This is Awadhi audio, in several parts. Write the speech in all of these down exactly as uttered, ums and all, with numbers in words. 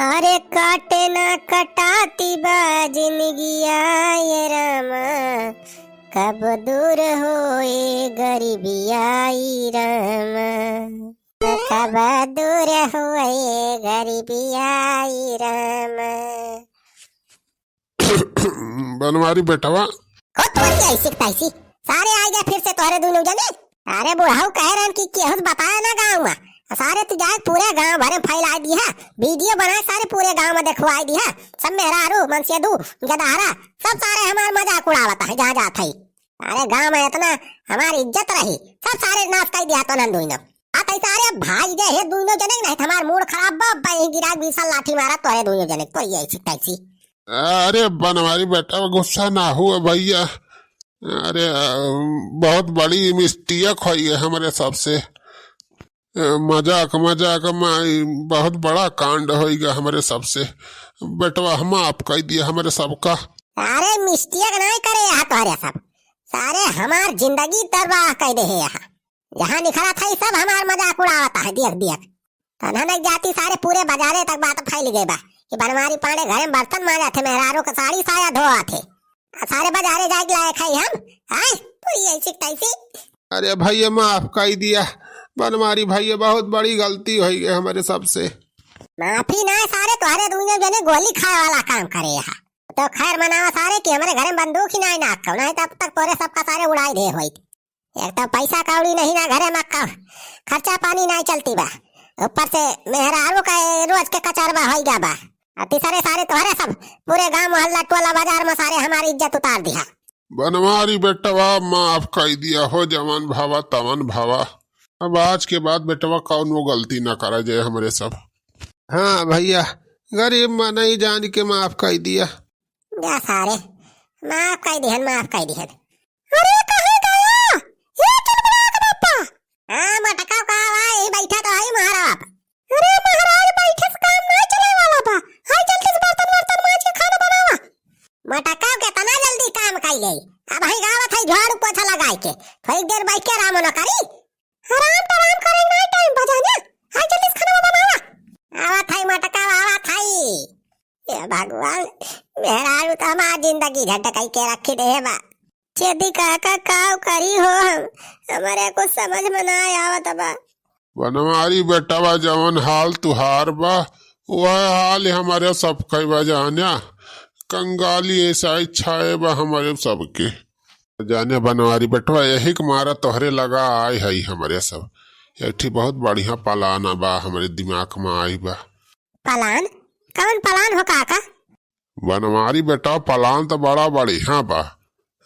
अरे काटे ना कटाती बा जिंदगिया ये रामा, कब दूर होए गरीबिया ई रामा, कब दूर होए गरीबिया ई रामा। बनवारी बेटवा। हो तोरी ऐसी की तैसी। सारे आ गए फिर से तोहरे दुनों जने। अरे बुढ़ऊ कह रहे हैं कि केहू से बताया ना गाँव में। सारे तू जाए पूरे गाँव भरे में फैला दिया। वीडियो बनाए सारे पूरे गाँव में दिखवाई दिया। सब मेहरारू, मनसेदू, गदहरा, सब सारे हमार मजाक उड़ावत है जहाँ जात है। अरे गाँव में इतना हमारी इज्जत रही, सब सारे नाश कर दिया तो नंदू इनम। आ तैसा अरे भाई जे है दुनों जने, नहीं तो हमार मूड खराब बा, बा यही गिरा बीसा लाठी मारा तोहरे दुनों जने, तो ये ऐसी तैसी। अरे बनवारी बेटा, गुस्सा ना हुआ भैया। अरे, अ, बहुत बड़ी मिस्टेक होई है हमरे सबसे। अ, मजाक, मजाक में ई बहुत बड़ा कांड होई गया हमरे सबसे। बेटवा, हम माफ कर दिया हमरे सबका। अरे मिस्टेक नहीं करे यहाँ तोहरे सब। सारे हमार जिंदगी तबाह कर दे है यहाँ। जहाँ निकला था, ई सब हमार मजाक उड़ावत है, देख, देख। तन्हा नहीं जाती, सारे पूरे बाजारे तक बात फैल गई बा कि बनवारी पांडे घरे में बर्तन मांजा थे, मेहरारू का साड़ी साया धोआ थे। आ सारे बाजारे जाए के लायक है हम? हैं? तो ये ऐसी तैसी। अरे भैया, माफ कर दिया बनवारी भैया, बहुत बड़ी गलती हो गई हमारे सबसे। माफी ना, सारे तोहरे दुनिया जने गोली खाए वाला काम करे यहाँ। तो खैर मनावा सारे कि हमारे घरे में बंदूक ही नहीं ना, नहीं तब तक तोरे सबका सारे उड़ाई दे होई। एक तो पैसा कौड़ी नहीं ना घरे में, क-, खर्चा पानी नहीं चलती बा, ऊपर से मेहरारू का रोज के कचरवा होई गया बा। आ तीसरे सारे तोहरे सब पूरे गांव मोहल्ला टोला बाजार में सारे हमारी इज्जत उतार दिया। बनवारी बेटवा, माफ कर दिया हो, जवन भावा तवन भावा। अब आज के बाद बेटवा कौनो गलती ना करा जाए हमरे सब। हाँ भैया, गरीब मनई जान के माफ कर दिया। जा सारे, माफ कर दिहन, माफ कर दिहन। अरे, कहाँ गया? ए, चुलबुला के बापा। हाँ, मटका का बा, यही बैठा तो है महाराज। अरे महाराज, बैठे से काम ना चले वाला बा। हाय, जल्दी से बर्तन वर्तन माज के खाना बनावा। मटका के तना जल्दी काम कर ले। अब ही गावत है झाड़ू पोछा लगाए के। थोड़ी देर बैठ के आराम न करी। आराम तो आराम करे ना, टाइम बा जाने। हाय, जल्दी से खाना बनावा। आवत है मटका, आवत है। हे भगवान, मेहरारू तो हमार जिंदगी झंड कई के रखी दे बा। छेदी काका, काव करी हो हम, हमारे कुछ समझ में ना आवत बा। बनवारी बेटवा, जवन हाल तुहार बा, वह हाल हमारे सबके बा जान्या। कंगाली ऐसा ही छाए बा हमारे सबके। जाने बनवारी बेटवा, यही के मारा तोहरे लगा आए हई हमरे सब। एक ठी बहुत बढ़िया पलान बा हमरे दिमाग में आई बा। पलान? कौन पलान हो काका? बनवारी बेटा, पलान तो बड़ा बढ़िया बा।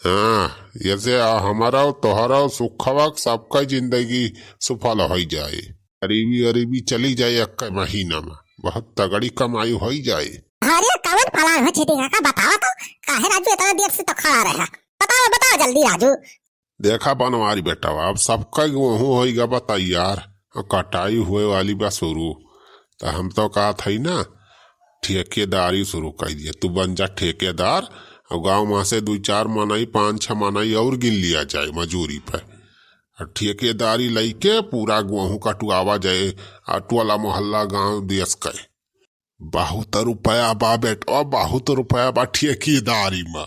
हाँ, जैसे हमारा, तोहरा, सुखवा, सबका जिंदगी सुफल होई जाए। गरीबी, गरीबी चली जाए एक महीना में, बहुत तगड़ी कमाई होई जाए। अरे कौन पलान हो छेदी काका, बतावा तो, काहे राजू इतना देर से तो खड़ा रहा? बतावा, बतावा जल्दी राजू। देखा बनवारी बेटा, अब सबका गेहूं होई गवा तैयार, और कटाई हुए वाली बा शुरू। तो हम तो कहत हई ना, ठेकेदारी शुरू कर दिया, तू बन जा ठेकेदार, और गांव में से दो चार मनई, पाँच छह मनई और गिन लिया जाए मजूरी पे, और ठेकेदारी लइके पूरा गेहूं कटवावा जाए, आ टोला मोहल्ला गांव देश के। बहुत रुपया बा बेटवा, बहुत रुपया बा ठेकेदारी में।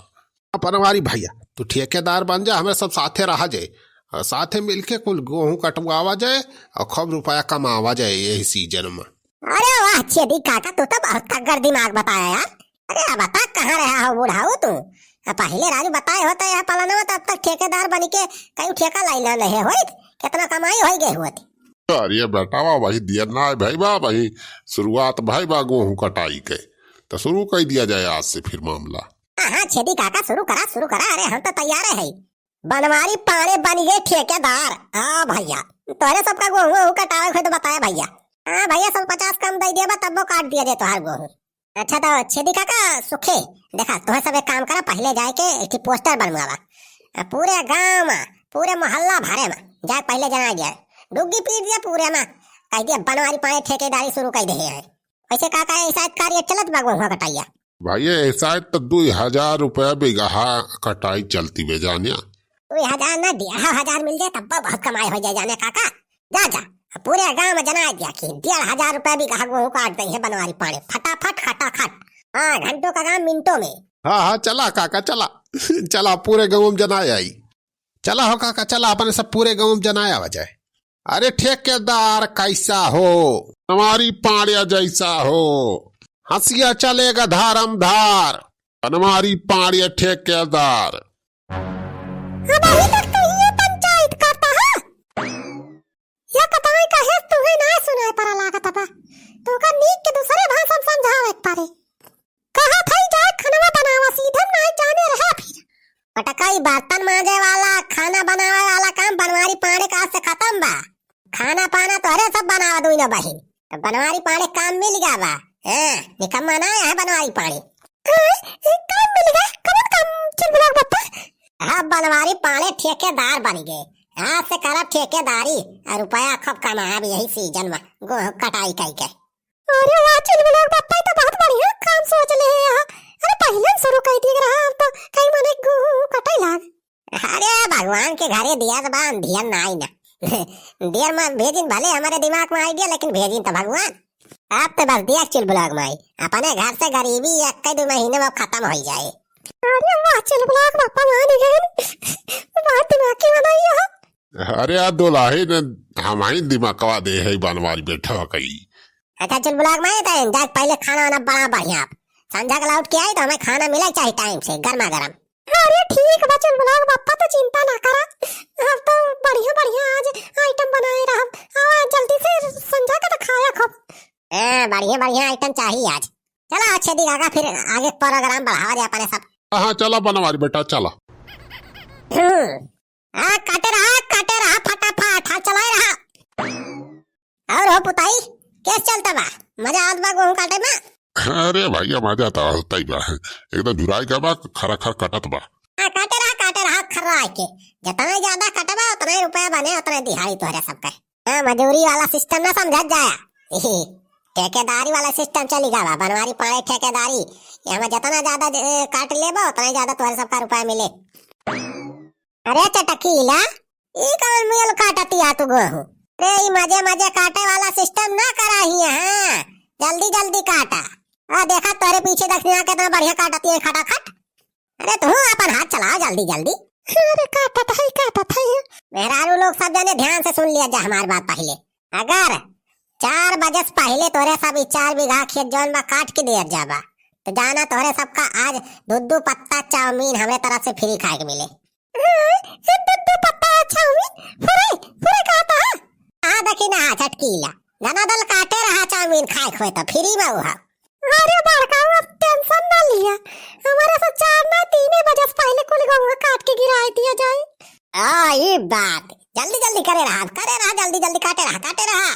बनवारी भैया, तू ठेकेदार बन जा, हमें सब साथे रहा जाए, और साथे मिलके कुल गेहूं कटवावा जाए, और खूब रुपया कमावा जाए यही सीजन में। अरे वाह छेदी काका, तू तो बहुत तगड़ दिमाग बताया यार। अरे अब बता, कहाँ रहा हो बुढ़ाऊ तू? अब पहले राजू बताए होता यह पलानवा, तब तक ठेकेदार बन के कहीं ठेका लाई ना रहे होइत, कितना कमाई होई गए होती। अरे बेटावा, वही दिया ना है भाई बा, वही शुरुआत भाई बा गेहूं कटाई के, तो शुरू कर दिया जाए आज से फिर मामला। हाँ, हाँ, छेदी काका, शुरू करा, शुरू करा, अरे हम तो तैयार है। बनवारी पांड़े बन गए ठेकेदार। हाँ भैया, तोहरे सबका गेहूं, गेहूं कटावे के होई तो बताया भैया। हाँ भैया, सब पचास कम दे दिया बा, तब वो काट दिया जाए तोहार गेहूं। अच्छा तो छेदी काका, सुखे, देखा, तोहे सब एक काम करा, पहले जाए के एक ठे पोस्टर बनवावा। आ, पूरे गांव में, पूरे मोहल्ला भरे में जाए पहले जना दिया, डुग्गी पीट दिया पूरे में, कह दिया बनवारी पांड़े ठेकेदारी शुरू कर दे है। वैसे काका, ऐसा कार्य चलत बा गेहूं कटाइया? भैया, ऐसा तो दो हजार रुपया बीघा कटाई चलती बे जानिया। दो हजार ना, डेढ़ हजार मिल जाए तब बहुत कमाई हो जाए जाने काका। जा, जा, पूरे गाँव में जनाए दिया कि डेढ़ हजार रुपया बीघा गेहूँ काट दे है बनवारी पाड़े, फटाफट खटाखट। हाँ, घंटों का काम मिनटों में। हाँ, हाँ, चला काका, चला। चला, पूरे गाँव में जनाए आई। चला हो काका, चला, अपने सब पूरे गाँव में जनाए आवा जाए। अरे ठेकेदार कैसा हो, बनवारी पाड़े जैसा हो, हंसिया चलेगा धारम धार, बनवारी पाड़े ठेकेदार। अब अभी तक तो ये पंचायत करता है। या कतई कहे तुहे ना सुनाए पड़ा लागत बा। तोका नीक के दूसरे भाषा में समझावे के पड़े। कहा था जा खनवा बनावा, सीधे ना जाने रहा फिर। पटकाई बर्तन माजे वाला, खाना बनावे वाला काम बनवारी पाड़े का आज से खतम बा। खाना पाना तोहरे सब बनावा दुइनो बहिन। तो बनवारी पाड़े काम मिल गया बा। हाँ, निकम्मा ना है बनवारी पाड़े। हाँ, ए, काम मिल गया? कौन काम चुलबुलाक बप्पा? हाँ, बनवारी पाड़े ठेकेदार बन गए। आज से करब ठेकेदारी और रुपया खूब कमाब यही सीजन में, गेहूं कटाई कई के। अरे वाह, चुलबुलाक बप्पा, ई तो बहुत बढ़िया काम सोच ले है यहाँ। अरे पहले शुरू कर दिए रहा, अब तो कहीं मने गेहूं कटाई लाग। अरे भगवान के घरे दिया तो बा, अंधियन ना आई ना। देर में भेजिन भले हमारे दिमाग में idea, लेकिन भेजिन तो भगवान। अब तो बस दिया चुलबुलाक माई, अपने घर से गरीबी एक दो महीने में खतम हो जाए। अरे वाह, चुलबुलाक बप्पा मान गए। बहुत दिमाग की बनाई हो। अरे यार, दुलाही ने हमारी दिमागवा दे है बनवारी बैठा कई। अच्छा चुलबुलाक माई, तो जाके पहले खाना वाना बना बढ़िया। संझा के लौट के आई तो हमें खाना मिला चाहे time से, गर्मा गर्म। अरे ठीक बा चुलबुलाक बप्पा, तो चिंता ना करा। अब तो बढ़िया बढ़िया आज item बनाए रहब। आवा जल्दी से संझा के तो खाया खूब। हाँ, बढ़िया बढ़िया item चाहिए आज। चला अच्छे दी काका, फिर आगे program बढ़ावा जाए अपने सब। हाँ, चला बनवारी बेटा, चला। हम्म। हाँ, काटे रहा, काटे रहा, फटाफट, हाँ, चलाए रहा। और हो पुताई, कैस चलता बा? मजा आवत बा गेहूं काटे में? अरे भैया, मजा तो आवत ही बा, एकदम झुराई का बा, खरा खर कटत बा। हाँ, काटे रहा, काटे रहा, खर्रा के। जितना ज्यादा कटबा, उतना ही रुपया बने, उतना दिहाड़ी तोहरे सबके। हाँ, मजूरी वाला system ना समझत जाया। ठेकेदारी वाला system चली गवा, बनवारी पाड़े ठेकेदारी। ये हमें जितना ज्यादा, ए, काट लेबो, उतना ही ज्यादा तोहरे सबका रुपया मिले। अरे चटकीला, ई कौन मेल काटतिया तू गेहूं? रे, ई मजे मजे काटे वाला system ना करा ही है, हाँ? जल्दी जल्दी काटा। आ देखा तोरे पीछे दक्षिणा कितना बढ़िया काटती है खटाखट। अरे तू अपन हाथ चलाओ जल्दी जल्दी। अरे काटत है, काटत है। मेहरारू लोग सब जने ध्यान से सुन लिया जा हमार बात पहिले। अगर चार बजे से पहिले तोरे सब ई चार बीघा खेत जौन बा काट के दिया जाबा, तो जाना तोहरे सबका आज दू दू पत्ता चाउमीन हमरे तरफ से free खाए के मिले। हाँ, ए दू दू पत्ता चाउमीन, free, free कहता है? हाँ, देखी ना, हाँ, चटकीला। धनादल काटे रहा चाउमीन खाए खोए तो free में हुआ। अरे बड़का, अब tension ना लिया। हमारे से चार ना, तीन बजे से पहिले कुल गेहूं काट के गिराए दिया जाए। आ, ई बात। जल्दी जल्दी करे रहा, करे रहा, जल्दी जल्दी काटे रहा, काटे रहा।